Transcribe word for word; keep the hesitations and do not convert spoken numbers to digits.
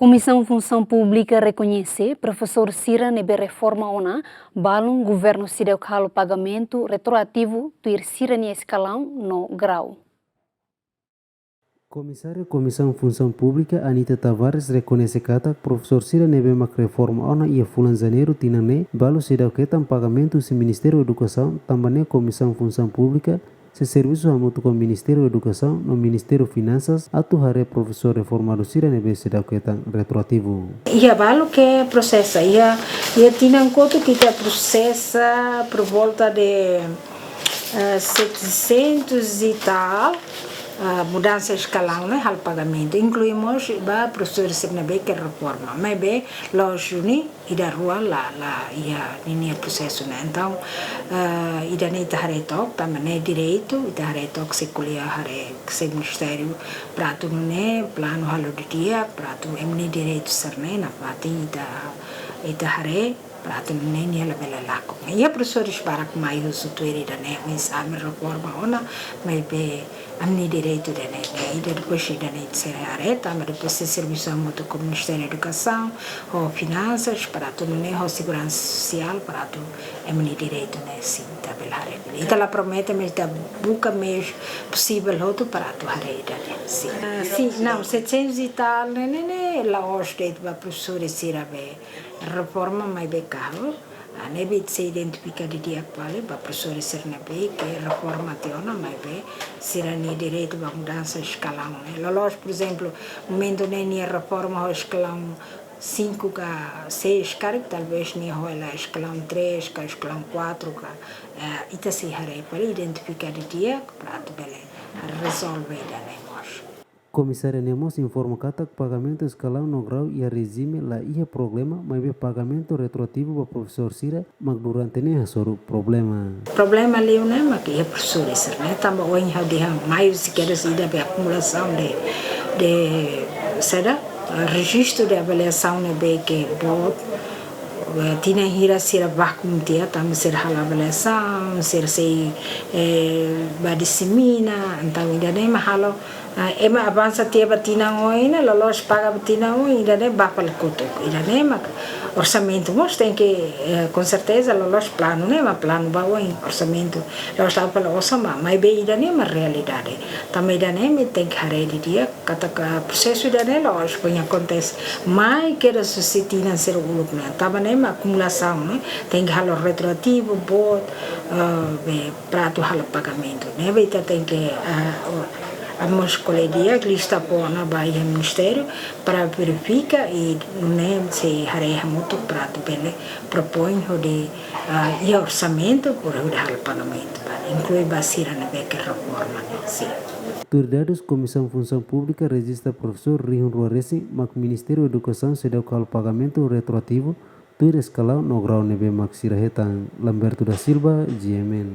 Komisaun Funsaun Públika rekoñese profesór sira ne'ebé reforma ona balun governu seidauk halo pagamentu retroativu tuir sira-nia eskalaun no grau. Komisáriu Komisaun Funsaun Públika, Anita Tavares, rekoñese katak profesór sira ne'ebé mak reforma ona iha fulan Janeiru tinan ne'e, balu seidauk hetan pagamentu husi Ministériu Edukasaun, tanba ne'e Komisaun Funsaun Públika sei servisu hamutuk ho Ministériu Edukasaun no Ministériu Finansas atu haree profesór reformadu sira ne'ebé seidauk hetan retroativu. Iha balu ke prosesa, iha, iha tinan kotuk ita prosesa por volta de, eh, setecentos e tal, ah, mudansa eskalaun ne'e halo pagamentu, inklui mós ba profesór sira ne'ebé ke reforma, maibé lójiku ne'e ida rua la, la iha ninia prosesu ne'e. Entaun, eh, ida-ne'e ita haree took, tanba ne'e direitu, ita haree took sei ko'alia haree, sei ministériu, para atu nune'e planu halo didi'ak, para atu ema nia direitu sira-ne'e nafatin ita, ita haree, para atu nune'e nia labele lakon. Iha profesór barak mai husu tuir ida-ne'e, oinsá ami reforma ona, maibé ami-nia direitu ida-ne'e, ne'e, ida depois ida-ne'e sei haree, tanba depois sei servisu hamutuk ho Ministériu Edukasaun, ho Finansas, para atu nune'e, ho Seguransa Sosiál, para atu ema nia direitu ne'e, sin, ita bele haree. Ita la promete, mas ita buka meius posivel hotu para atu haree ida-ne'e, sin. Ah, sin, não, setecentos e tal, ne'e, ne'e, ne'e, la'ós de'it ba profesór sira be reforma, maibé karik, ah, ne'ebé sei identifika didi'ak fali ba profesór sira ne'ebé ke reforma tiha ona, maibé sira-nia direitu ba mudansa eskalaun ne'e. Loloos, por ezemplu, momentu ne'e nia reforma ho eskalaun cinco ka seis karik, talvés nia ho hela eskalaun três ka eskalaun quatro ka, eh, ita sei haree para identifika didi'ak para atu bele rezolve ida-ne'e mós. Komisária ne'e mós informa katak pagamentu eskalaun no grau iha rejime la iha problema, maibé pagamentu retroativu ba profesór sira mak durante ne'e hasoru problema. Problema liu ne'e mak iha profesór sira-ne'e, tanba ohin ha'u dehan mai husi kedas ida be akumulasaun de, de, saida, rejistu de avaliasaun ne'ebé ke boot, eh, tinan hira sira vakum tiha, tanba sira halo avaliasaun, sira sei, eh, ba disemina, entaun ida-ne'e mak halo, ah, ema avansa tiha ba tinan oin, loloos paga ba tinan oin, ida-ne'e ba fali kotuk, ida-ne'e mak orsamentu mós tenke, eh, com certeza, loloos planu ne'e mak planu ba oin, orsamentu la'ós tau fali osan ba, maibé ida-ne'e mak realidade. Tanba ida-ne'e mak tenke haree didi'ak, katak prosesu ida-ne'e la'ós foin akontese mai kedas husi tinan sira uluk ne'e. Tanba ne'e mak akumulasaun ne'e, tenke halo retroativu, boot, eh, be, para atu halo pagamentu. Ne'ebé ita tenke, eh, o, amos ko'alia di'ak, lista fó ona ba iha ministériu, para verifika i nune'e sei haree hamutuk para atu bele propoin hodi, ah, iha orsamentu, para hodi halo pagamentu ba, inklui ba sira ne'ebé ke reforma ne'e, sin. Tuir dadus Komisaun Funsaun Públika rejista profesór rihun rua resin mak Ministériu Edukasaun seidauk halo pagamentu retroativu tuir eskalaun no grau ne'ebé mak sira hetan. Lamberto da Silva, G M N.